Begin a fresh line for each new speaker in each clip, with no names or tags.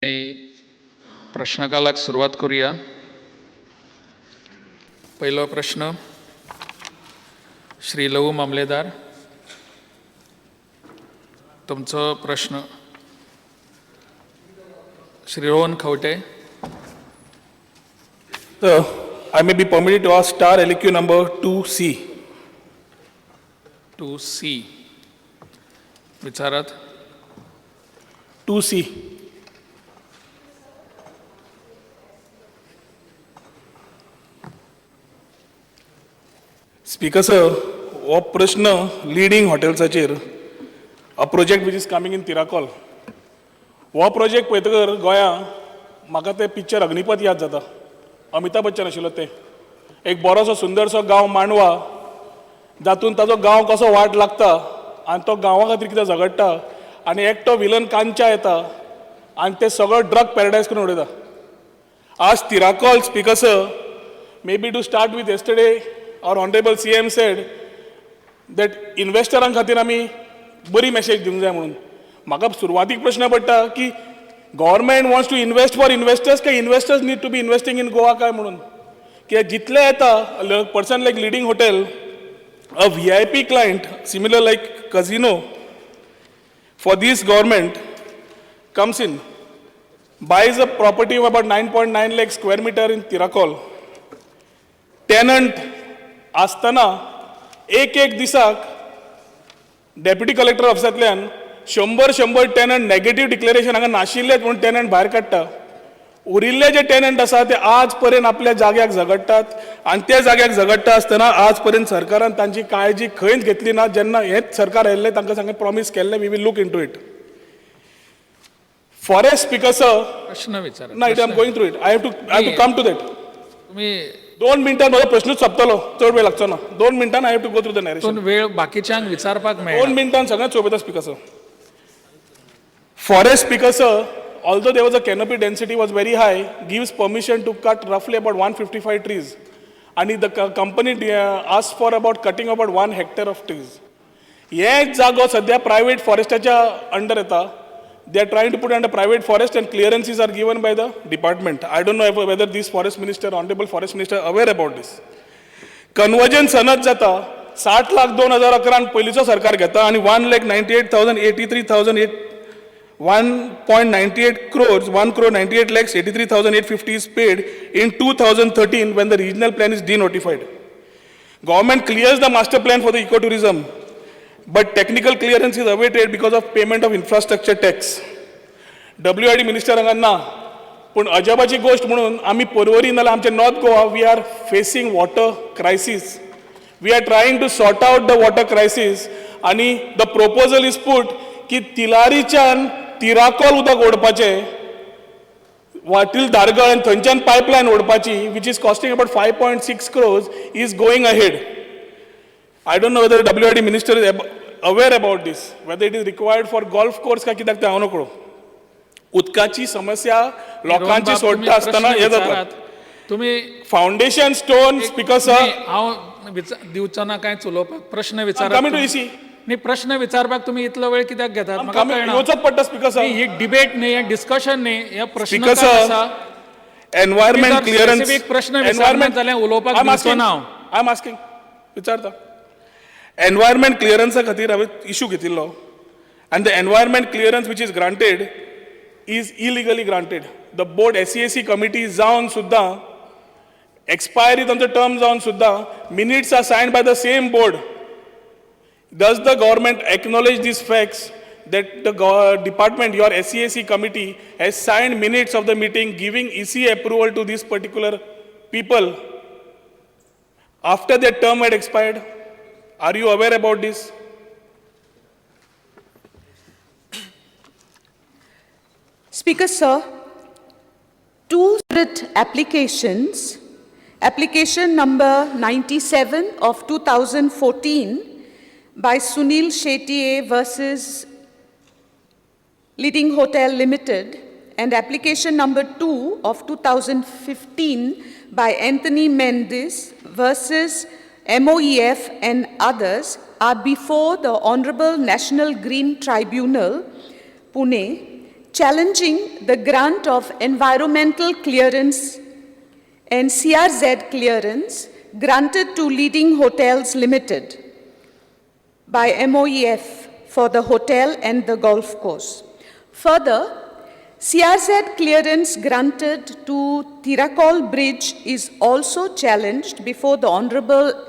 प्रश्नकालाक सुरवात करूया. पहिलो प्रश्न श्री लवू मामलेदार, तुमचो प्रश्न. Shri Rohan Khaunte.
Sir, I may be permitted to ask star LQ number 2C.
2C विचारात.
2C. Speaker sir, हो प्रश्न लिडींग हॉटेल्साचेर, a project which is coming in Tiracol. हो प्रोजेक्ट पळयतकर गोंया म्हाका तें पिक्चर अग्निपथ याद जाता, अमिताभ बच्चन आशिल्लो ते. एक बरोसो सुंदरसो गांव मांडवा, जातून ताजो गांव कसो वाट लागता आनी तो गांवा खातीर कितें झगडटा आनी एकटो विलन कांचा येता आनी ते सगळो ड्रग पॅरडायज करून उडयता. आज तिराकॉल, Speaker sir, maybe to start with, yesterday our honourable CM said that इन्वेस्टरां खातीर आमी बरी मॅसेज दिवंक जाय म्हणून. म्हाका सुरवातीक प्रश्न पडटा की government wants to invest for investors काय investors need to be investing in Goa काय म्हणून. कित्याक जितले येता person like Leading Hotel, a VIP client similar like casino for this government, comes in, buys a property of about 9.9 lakh square meter in Tiracol. Tenant आसतना एक एक दिसाक deputy collector ऑफिसांतल्यान शंबर शंबर टेनंट नेगेटीव डिक्लेरेशन हांगा नाशिल्लेच म्हणून tenant भायर काडटा. उरिल्ले जे टेनंट आसा ते आज पर्यंत आपल्या जाग्याक झगडटात आनी त्या जाग्याक झगडटा आसतना आज पर्यंत सरकारान तांची काळजी खंयच घेतली ना. जेन्ना हेच सरकार आयिल्लें, तांकां सांगें, प्रॉमीस केल्लें, we will look into it. Forest, Speaker sir.
प्रश्न विचारा.
ना, it am going through it. I have to come to that.
तुम्ही
2 मिनटां म्हजो प्रश्नूच सोंपतलो, चड वेळ लागचो ना. 2 मिनटां I have to go through the narration.
दोन वेळ बाकीच्यांक विचारपाक
दोन
मेळना.
मिनटान सगळें सोंपयता, Speaker sir. Forest, Speaker sir, although there was a canopy density was very high, gives permission to cut roughly about 155 trees. And the company asked for about cutting about 1 hectare of trees. हे जागो सध्या private फॉरेस्टाच्या under येता. They are trying to put under private forest and clearances are given by the department. I don't know whether this forest minister, honourable forest minister, aware about this. Conversion सनद जाता 60 लाख 2011न पयलींचो सरकार घेता आनी 1,98,000 83,008, 1.98 crores, 1 crore 98 lakhs 83,850 is paid in 2013 when the regional plan is denotified. Government clears the master plan for the ecotourism, but technical clearance is awaited because of payment of infrastructure tax. WID minister हांगा ना, पूण अजापाची गोश्ट म्हणून आमी पर्वरी नाल्यार आमचे North Goa, we are facing water crisis. We are trying to sort out the water crisis आनी the proposal is put की तिलारीच्यान तिराकोल उदक ओडपाचें वाटील धारगळ आनी थंयच्यान pipeline ओडपाची, which is costing about 5.6 crores, is going ahead. I don't know whether WID minister is aware about this, whether it is required for golf course काय कित्याक तें हांव नकळो. उदकाची समस्या लोकांची
रोहन बाब,
सोडटा
तुमी
आसतना
प्रश्न
हें जाता.
विचारात. तुम्ही
फावंडेशन स्टोन, स्पीकर सर.
नाही, हांव दिवचो ना कांयच उलोवपाक. प्रश्न विचारात
coming to
तुम्ही.
EC.
नाही, प्रश्न विचारपाक तुम्ही इतलो वेळ कित्याक घेतात म्हाका कळना.
येवचोच पडटा, स्पीकर सर.
नाही, ही डिबेट न्ही, हें डिस्कशन न्ही, हे प्रश्न
Speaker sir,
आसा.
एनवायरमेंट
जर
क्लियरन्स
specific प्रश्न विचारना जाल्यार उलोवपाक दिवचो ना हांव.
I am asking, विचारता. एनवायरमेंट क्लियरन्सा खातीर हांवें इशू घेतिल्लो आनी the environment clearance which is granted is illegally granted. The board SEAC committee जावन सुद्दां, एक्सपायरी तांचो टर्म जावन सुद्दां, minutes are signed by the same board. Does the government acknowledge these facts that the department, your SEAC committee, has signed minutes of the meeting giving EC approval to these particular people after their term had expired? Are you aware about this?
Speaker, sir, two separate applications, application number 97 of 2014 by Sunil Shetye versus Leading Hotel Limited and application number 2 of 2015 by Anthony Mendes versus MOEF and others are before the Honorable National Green Tribunal, Pune. challenging the grant of environmental clearance and CRZ clearance granted to Leading Hotels Limited by MOEF for the hotel and the golf course. Further, CRZ clearance granted to Tiracol Bridge is also challenged before the Honorable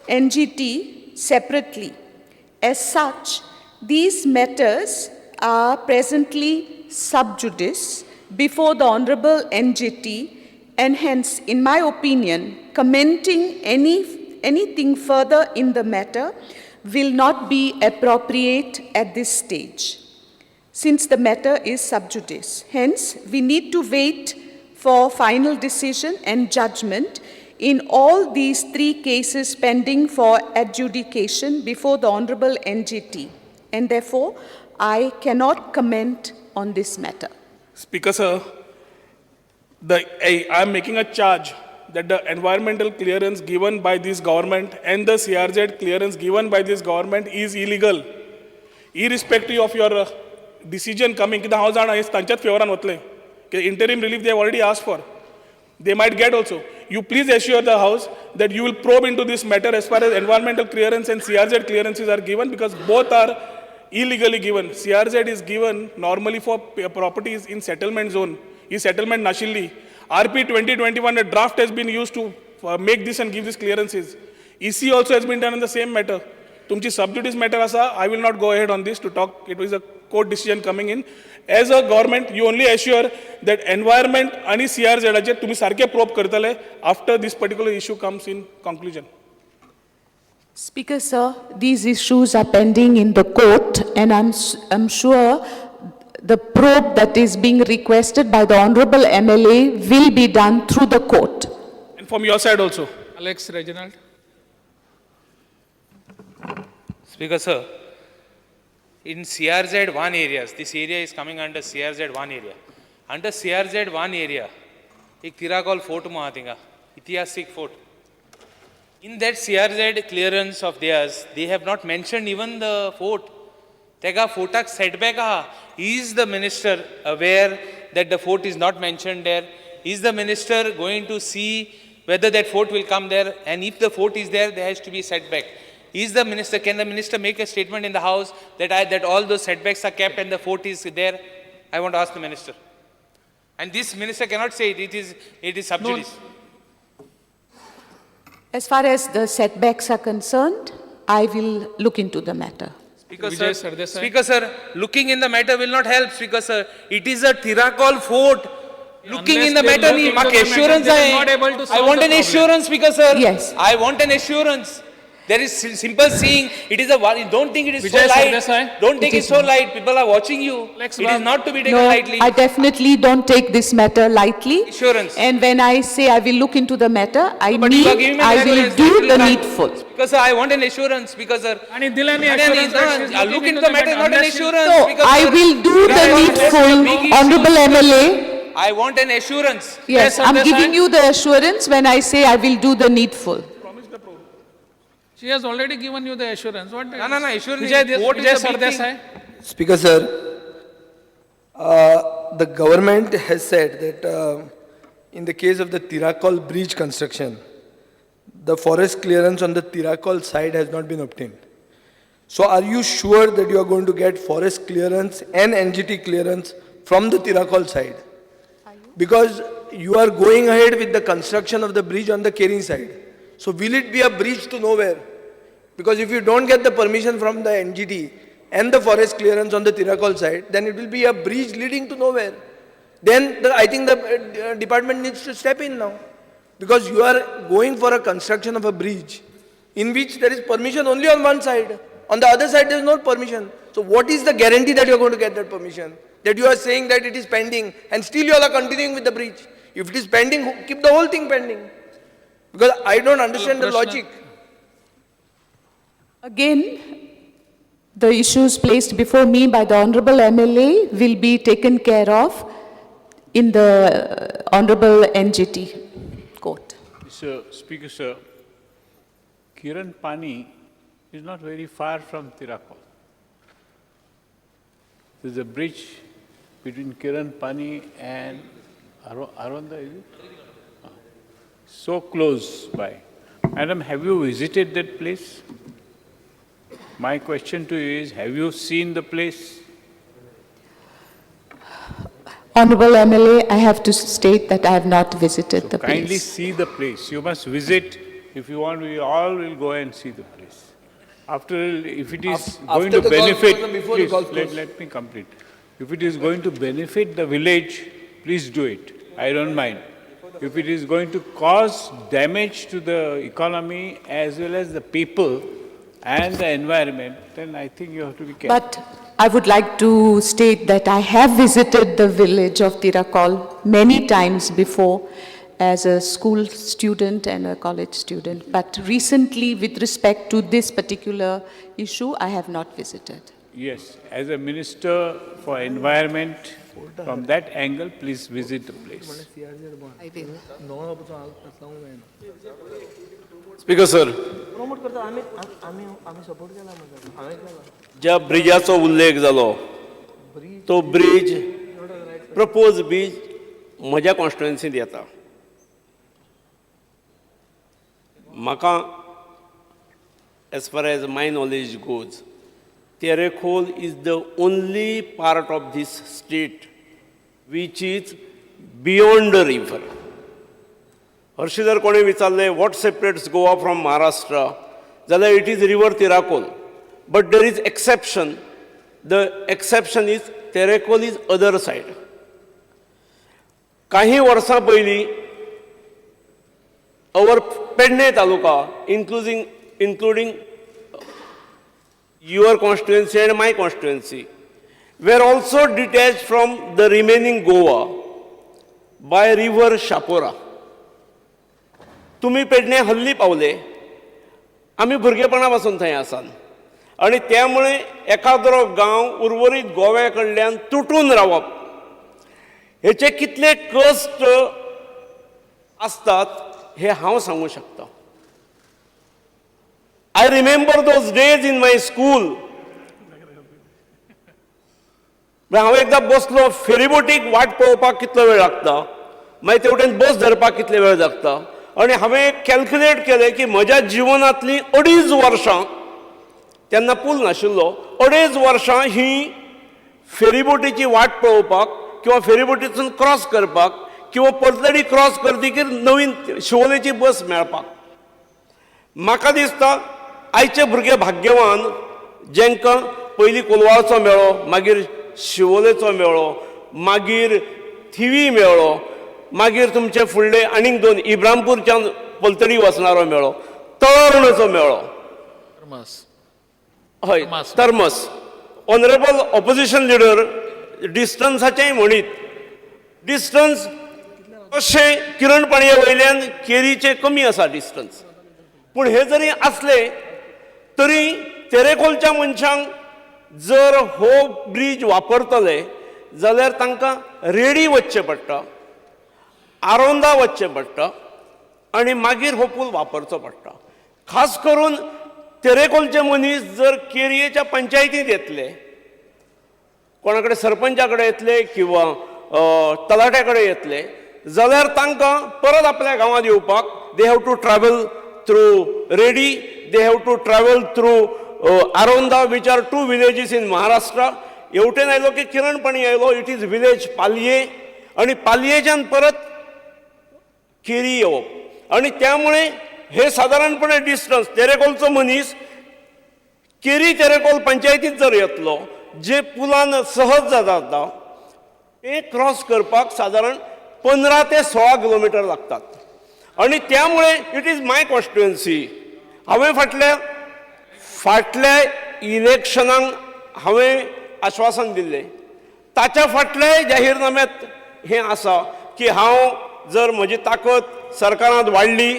NGT separately. As such, these matters are presently sub judice before the Honorable NGT, and hence, in my opinion, commenting anything further in the matter will not be appropriate at this stage, since the matter is sub judice. Hence, we need to wait for final decision and judgment in all these three cases pending for adjudication before the Honorable NGT. And therefore, I cannot comment on this matter.
Speaker sir, I am making a charge that the environmental clearance given by this government and the CRZ clearance given by this government is illegal. Irrespective of your decision coming, कित्याक हांव जाणा हें तांच्याच फेवरान वतलें. Interim relief they have already asked for. They might get also. You please assure the house that you will probe into this matter as far as environmental clearance and CRZ clearances are given, because both are illegally given. CRZ is given normally for properties in settlement zone. He settlement nashilli. RP 2021, a draft has been used to make this and give these clearances. EC also has been done in the same matter. Tumchi sub judice matter asa, I will not go ahead on this to talk. It was a court decision coming in. As a government, you only assure that environment ani CRZ ache tumi sarke probe kartale after this particular issue comes in conclusion.
Speaker sir, these issues are pending in the court, and I'm sure the probe that is being requested by the Honorable MLA will be done through the court.
And from your side also.
Alex Reginald.
Speaker sir, in CRZ 1 areas, this area is coming under CRZ 1 area. Under CRZ 1 area, ek Tiracol fort mo aaha thinga, itihasik fort. In that CRZ clearance of theirs, they have not mentioned even the fort. Tega fortak setback aha. Is the minister aware that the fort is not mentioned there? Is the minister going to see whether that fort will come there? And if the fort is there, there has to be setback. Is the minister, can the minister make a statement in the house that all those setbacks are kept and the fort is there? I want to ask the minister. And this minister cannot say it, it is sub judice.
No.
As far as the setbacks are concerned, I will look into the matter.
Speaker
Vijay
sir,
Sardesai.
Speaker sir, looking in the matter will not help. Speaker sir, it is a Tiracol fort. Looking
Unless
in the
they
matter,
look
ni,
into
mak
the matter,
assurance
they are
I
not able to
I
solve
want
the
an
problem.
assurance, Speaker sir.
Yes.
I want an assurance. There is simple seeing. It is a one. Don't think it is
Vijay
so light.
Sardesai.
Don't take it so light. People are watching you.
Lex
It is
Bab.
not to be taken
No,
lightly.
I definitely don't take this matter lightly.
Assurance.
And when I say I will look into the matter, I
But you are
mean
giving me
I
an
will
assurance.
do
That will
the
come.
needful.
Because sir, I want an assurance. Because sir,
And dilani
And
assurance
no,
that she is
look
looking
into the matter, not an
unless she-
assurance.
No,
because,
I
sir,
will do the
because
needful,
big issue.
Honorable MLA.
I want an assurance.
Yes,
Yes,
I'm
Sardesai.
giving you the assurance when I say I will do the needful.
She has already given you the assurance. What?
No, no, no, assurance.
Vijay,
What is
Vijay
the big thing?
Sardesai.
Speaker sir, the government has said that in the case of the Tiracol bridge construction, the forest clearance on the Tiracol side has not been obtained. So are you sure that you are going to get forest clearance and NGT clearance from the Tiracol side? Because you are going ahead with the construction of the bridge on the Keri side. So will it be a bridge to nowhere? Because if you don't get the permission from the NGT and the forest clearance on the Tiracol side, then it will be a bridge leading to nowhere. Then I think the department needs to step in now. Because you are going for a construction of a bridge in which there is permission only on one side. On the other side, there is no permission. So what is the guarantee that you are going to get that permission? That you are saying that it is pending and still you all are continuing with the bridge. If it is pending, keep the whole thing pending. Because I don't understand the logic.
Again, the issues placed before me by the Honorable MLA will be taken care of in the Honorable NGT court.
Mr. Speaker, sir, Kiran Pani is not very far from Tiracol. There's a bridge between Kiran Pani and Aronda, is it? Ah. So close by. Madam, have you visited that place? My question to you is, have you seen the place?
Honorable MLA, I have to state that I have not visited the
Kindly
place.
see the place. You must visit. If you want, we all will go and see the place. After, all, if it is going
After
to
the golf
benefit,
course and before the
please,
golf
let,
course.
let me complete. If it is going to benefit the village, please do it. I don't mind. If it is going to cause damage to the economy as well as the people and the environment, then I think you have to be careful.
But I would like to state that I have visited the village of Tirakol many times before as a school student and a college student. But recently, with respect to this particular issue, I have not visited.
Yes, as a minister for environment, from that angle, please visit the place.
I will.
Speaker sir, ज्या ब्रिजाचो उल्लेख जालो तो bridge, propose bridge म्हज्या कॉन्स्टिट्युएन्सींत येता. म्हाका as far as my knowledge goes, Terekhol is the only part of this state which is beyond the river. हरशीं जर कोणें विचारलें what separates Goa from Maharashtra, जाल्यार it is river Tiracol, but there is exception. The exception is Terekhol is other side. काही वर्सां पयलीं our Pedne taluka, including your constituency and my constituency, were also detached from the remaining Goa by river Chapora. तुमी पेडणे हल्ली पावले, आमी भुरगेपणा पासून थंय आसात आनी त्यामुळे एखाद्रो गांव उर्वरीत गोव्या कडल्यान तुटून रावप हेचे कितले कश्ट आसतात हे हांव सांगूं शकता. I remember those days in my school. म्हळ्यार हांव एकदां बसलो फेरीबोटीक वाट पळोवपाक कितलो वेळ लागता, मागीर तेवटेन बस धरपाक कितले वेळ लागता, आनी हांवें कॅल्क्युलेट केलें की म्हज्या जिवनांतलीं अडीच वर्सां, तेन्ना पूल नाशिल्लो, अडेज वर्सां ही फेरीबोटीची वाट पळोवपाक किंवा फेरीबोटीसून क्रॉस करपाक किंवा पलतडी क्रॉस करतकीर नवीन शिवोलेची बस मेळपाक. म्हाका दिसता आयचे भुरगे भाग्यवान जेंकां पयलीं कोलवाळचो मेळ्ळो, मागीर शिवोलेचो मेळ्ळो, मागीर थिवी मेळ्ळो, मागीर तुमचे फुडले आनीक दोन इब्रामपूरच्यान पलतडी वचणारो मेळ्ळो, तळर्णचो मेळ्ळो.
तर्मस.
हय.
तरमस.
तरमस. ऑनरेबल ऑपोजिशन लिडर डिस्टन्साचेंय म्हणीत, डिस्टन्स अशें किरण पाणये वयल्यान केरीचें कमी आसा डिस्टन्स, पूण हे जरी आसले तरी तेरेखोलच्या मनशांक जर हो ब्रीज वापरतले जाल्यार तांकां रेडी वचचें पडटा, आरोंदा वचचें पडटा आनी मागीर हो पूल वापरचो पडटा. खास करून तेरेखोलचे मनीस जर केरयेच्या पंचायतींत येतले, कोणा कडेन सरपंचा कडेन येतले किंवा तलाट्या कडेन येतले जाल्यार तांकां परत आपल्या गांवांत येवपाक they have to travel through Redi, they have to travel through Aronda, which are two villages in Maharashtra. हेवटेन आयलो की किरणपणी आयलो, it is village पालये, आनी पालयेच्यान परत केरी येवप, आनी त्यामुळे हे सादारणपणे डिस्टन्स तेरेखोलचो मनीस केरी तेरेखोल पंचायतीत जर येतलो, जे पुलान सहज जाता ते क्रॉस करपाक सादारण 15 ते 16 किलोमिटर लागतात. आनी त्यामुळे it is my constituency. हांवें फाटल्या इलेक्शनाक हांवें आश्वासन दिल्लें, ताच्या फाटल्याय जाहीरनाम्यांत हें आसा की हांव जर म्हजी ताकद सरकारांत वाडली